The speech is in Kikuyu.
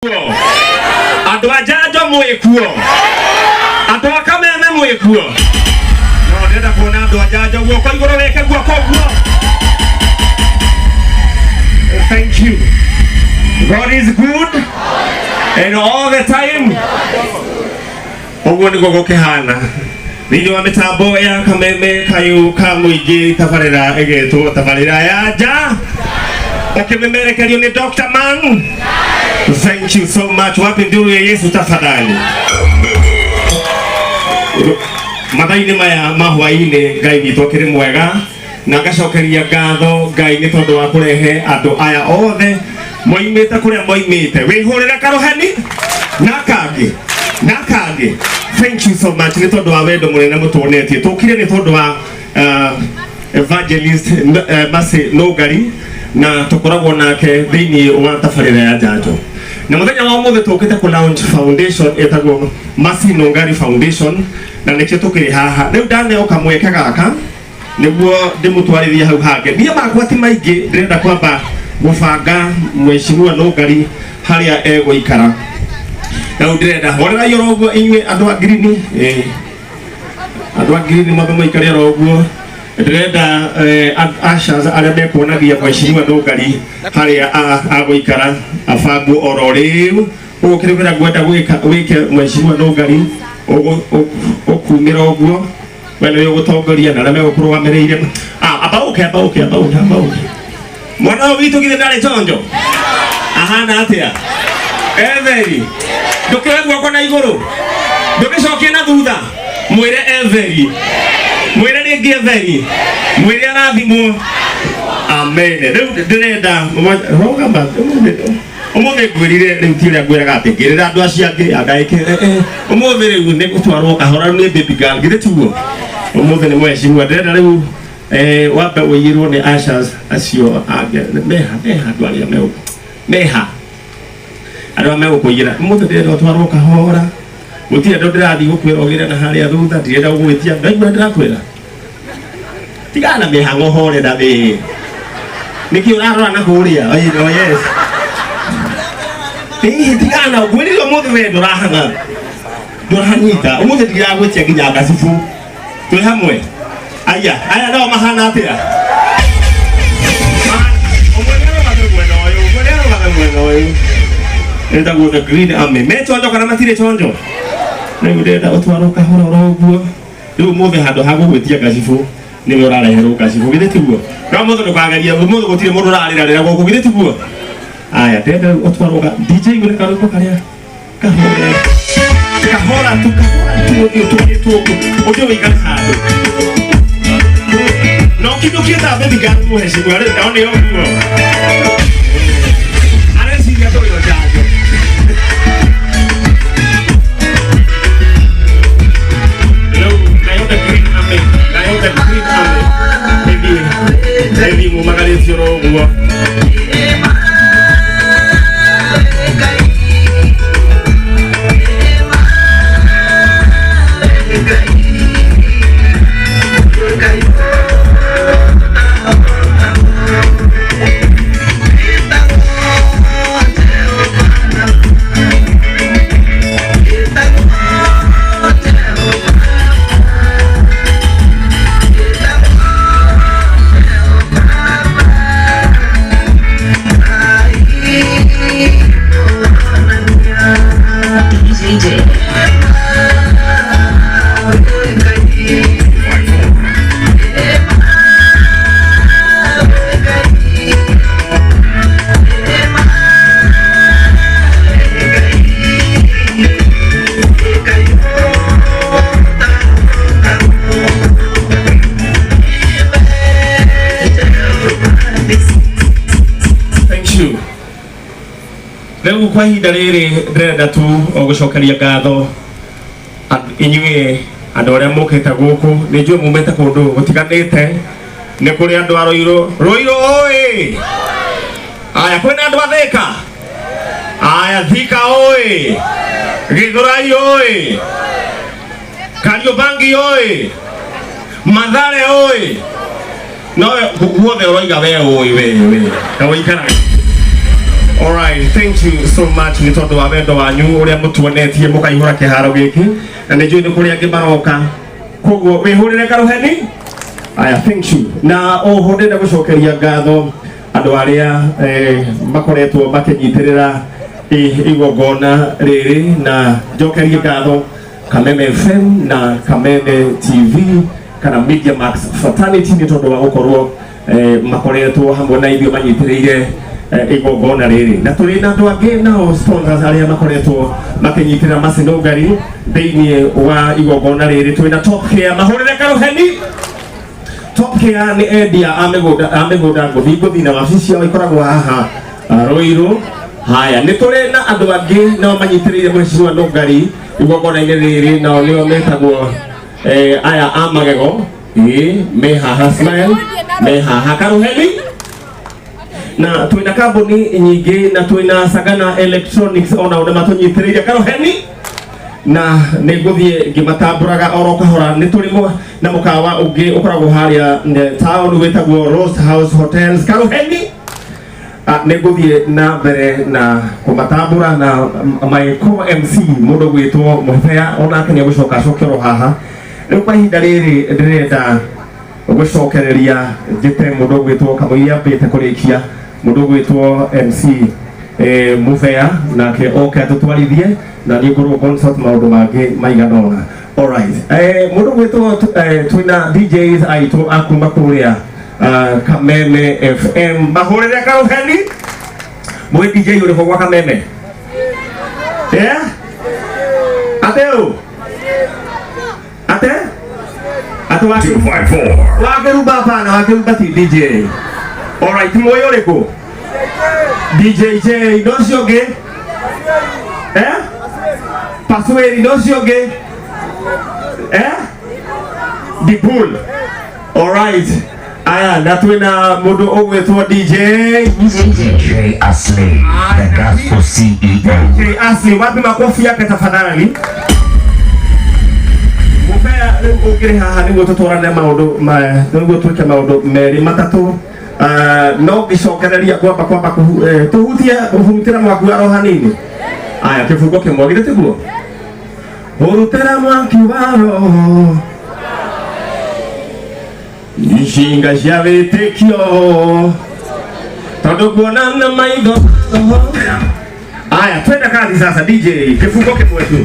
Kuo andå a njanjo mwä kuo, andå a Kameme mwä kuo, no ndĩrenda kuona andå a njanjo guoko igũrũ, wĩke guoko guo. Thank you. God is good and all the time. Ũguo nĩguo gũkĩhana thĩinĩ wa mĩtambo ya Kameme kayũ ka mũingĩ, tabarĩra ĩgetwo tabarĩra ya nja, ũkĩmemerekerio nĩ Dr. Man. Thank you so much. Wapi nduru ya Yesu tafadhali? Mathaa-inĩ maya ma hwaĩ-inĩ, Ngai witũ akĩrĩ mwega na ngacokeria ngatho Ngai nĩ tondũ wa kũrehe andũ aya othe moimĩte kũrĩa moimĩte. Wĩhũrĩre karũheni na kangĩ na kangĩ. Thank you so much nĩ tondũ wa wendo mũnene mũtuonetie. Tũkire nĩ tondũ wa evangelist Mercy Nũngari, na tũkoragwo nake thĩinĩ wa tabarĩra ya njanjo, na mũthenya wa ũmũthĩ tũkĩte kũ launch foundation ĩtagwo Mercy Nũngari Foundation, na nĩkĩo tũkĩrĩ haha rĩu. Ndaneo kamweke gaka nĩguo ndĩmũtwarithie hau hangĩ. Niĩ makwa ti maingĩ, ndĩrenda kwamba gũbanga mheshimiwa Nũngari harĩa egũikara. Rĩu ndĩrenda horerai oro ũguo inyuĩ andũ a ngirini, andũ a ngirini mwambe mũikare oro ũguo. Ndĩrenda ushers arĩa mekuonagia mheshimiwa Nũngari harĩa agũikara abangwo oro rĩu. Ũguo kĩrĩa kĩrĩa ngwenda gwĩka wĩke, mheshimiwa Nũngari, ũkumĩra ũguo, we nĩwe ũgũtongoria na arĩa megũkũrũgamĩrĩire. Amba ũke, amba ũke, amba ũke, amba ũke. Mwana ũyũ witũ githĩ ndarĩ chonjo? Ahana atĩa? Etheri, ndũkĩoe guoko na igũrũ, ndũgĩcokie na thutha. Mwĩre Etheri, mwĩre rĩngĩ Etheri, mwĩre arathimwo. Amen. Rĩu ndĩrenda rũgama. Ũmũthĩ ngwĩrire rĩu ti ũrĩa ngwĩraga atĩ ngĩrĩra andũ acio angĩ angaĩke. Ũmũthĩ rĩu nĩ gũtwarwo kahora nĩ baby girl, githĩ tiguo? Ũmũthĩ nĩ mheshimiwa. Ndĩrenda rĩu wambe ũiyĩrwo nĩ ushers acio angĩ. Meha, meha andũ arĩa meha andũ arĩa megũkũiyĩra. Ũmũthĩ ndĩrenda ũtwarwo kahora, gũtirĩ andũ ndĩrathiĩ gũkwĩra ũgĩre na harĩa thutha. Ndirenda gũgwĩtia. Ndaigua ndĩrakwĩra tigana na mĩhang'o, horera we. Nĩkĩ ũrarora na kũrĩa? Oh yes. Ĩĩ, tigana na ngwĩrire ũmũthĩ we ndũrahang'a, ndũranyita. Ũmũthĩ ndiragwĩtia nginya ngacibu. Twĩ hamwe. Aya aya nao mahana atĩa? Ũmwe nĩarũgame mwena ũyũ, ũmwe nĩarũgame mwena ũyũ. Ĩtagwo the Green Army. Me chonjo kana matirĩ chonjo? Rĩu ndĩrenda ũtwarwo kahora oro ũguo. Rĩu ũmũthĩ handũ ha gũgwĩtia ngacibũ, nĩwe ũrareherwo ngacibũ, githĩ tiguo? No mũthĩ ndũkagerie, ũmũthĩ gũtirĩ mũndũ ũrarĩrarĩra gũkũ, githĩ tiguo? Aya, ndĩrenda rĩu ũtwarwo ga DJ gwĩre karwĩmbo karĩa kahore kahora tu, kahora tu, ũthiĩ ũtwarĩtwo ũguo, ũthiĩ ũikare handũ na ũkinyũkie ta baby girl. Mũhecimwa rĩu nao nĩ ũguo areciria ndũrĩ o njanjo. Rĩu nayo the Green Army, nayo the Green Army ĩthiĩ, ĩthiĩ mumagarĩtio oro ũguo. DJ. Thank you. Rĩu kwa ihinda rĩrĩ ndĩrenda tu o gũcokeria ngatho inyuĩ andũ arĩa mũkĩte gũkũ. Nĩ njũĩ mumĩte kũndũ gũtiganĩte. Nĩ kũrĩ andũ a Rũirũ. Rũirũ ũĩ! Aya, kwĩna andũ a Thĩka. Aya, Thika ũĩ! Gĩthũrai ũĩ! Kariobangi ũĩ! Mathare ũĩ! No guothe ũroiga we ũĩ, we we na ũikaraga. Alright, thank you so much nĩ tondũ wa wendo wanyu ũrĩa mũtuonetie mũkaihũra kĩharo gĩkĩ na nĩ njũĩ nĩ kũrĩ angĩ maroka koguo wĩhũrĩre karũheni. Aya, thank you. Na oho ndĩrenda gũcokeria ngatho andũ arĩa makoretwo makĩnyitĩrĩra igongona rĩrĩ na njokerie ngatho Kameme FM na Kameme TV kana Media Max Fraternity nĩ tondũ wa gũkorwo makoretwo hamwe na ithuĩ manyitĩrĩire igongona rĩrĩ na tũrĩ na andũ angĩ nao sponsors arĩa makoretwo makĩnyitĩrĩra Mercy Nũngari thĩinĩ wa igongona rĩrĩ. Twĩ na Top Care, mahũrĩre karũheni. Top Care nĩ endia a mĩgũnda ngũthi ngũthi na wabici ciao ikoragwo haha Ruiru. Haya, nĩ tũrĩ na andũ angĩ nao manyitĩrĩire Mheshimiwa Nũngari igongona-inĩ rĩrĩ, nao nĩo metagwo aya a magego ĩ me haha, Smile me haha, karuheni. Na twĩna kambuni nyingĩ na twĩna Sagana Electronics onao nĩ matũnyitĩrĩire, karuheni, na nĩ ngũthiĩ ngĩmatambũraga oro kahora. Nĩ tũrĩ na mũkawa ũngĩ ũkoragwo harĩa town wĩtagwo Rose House Hotels, karuheni. Nĩ ngũthiĩ na mbere na kũmatambũra na my co MC mũndũ gwĩtwo Mũhebea onake nĩ egũcoka acoke oro haha. Rĩu kwa ihinda rĩrĩ ndĩrenda gũcokereria njĩte mũndũ ũgwĩtwo kamũiria ambĩte kũrĩkia mũndũ ũgwĩtwo MC Mũbea nake oke atũtwarithie na niĩ ngorwo consult maũndũ mangĩ maigana ũna. Alright, mũndũ ũgwĩtwo twĩna DJs aitũ a kuma kũrĩa Kameme FM, mahũrĩre karũheni. Mwĩ DJ ũrĩkũ gwa Kameme? Yeah? Ateu ate ate wake 254. Wakĩrumba hapana, wakĩrumba ti DJ. Alright, mũĩ ũrĩkũ DJ J no ũcio ũngĩ Pasweri no ũcio ũngĩ Dipul. Alright, aya, na twĩna mũndũ ũgwĩtwo DJ DJ Ashley, the Gospel CEO. DJ Ashley, wapi makofi yake tafadhali? Mũbea rĩu ũngĩrĩ haha nĩguo tũtwarane maũndũ nĩguo twĩke maũndũ merĩ matatũ. No ngĩcokereria kwamba tũhutie hurutĩra mwaki wa roho hanini. Aya, kĩbungo kĩmwe githĩ tiguo? Hurutĩra mwaki wa roho icinga cia wĩtĩkio tondũ kuona na maitho. Aya, twenda kazi sasa. DJ, kĩbungo kĩmwe tu.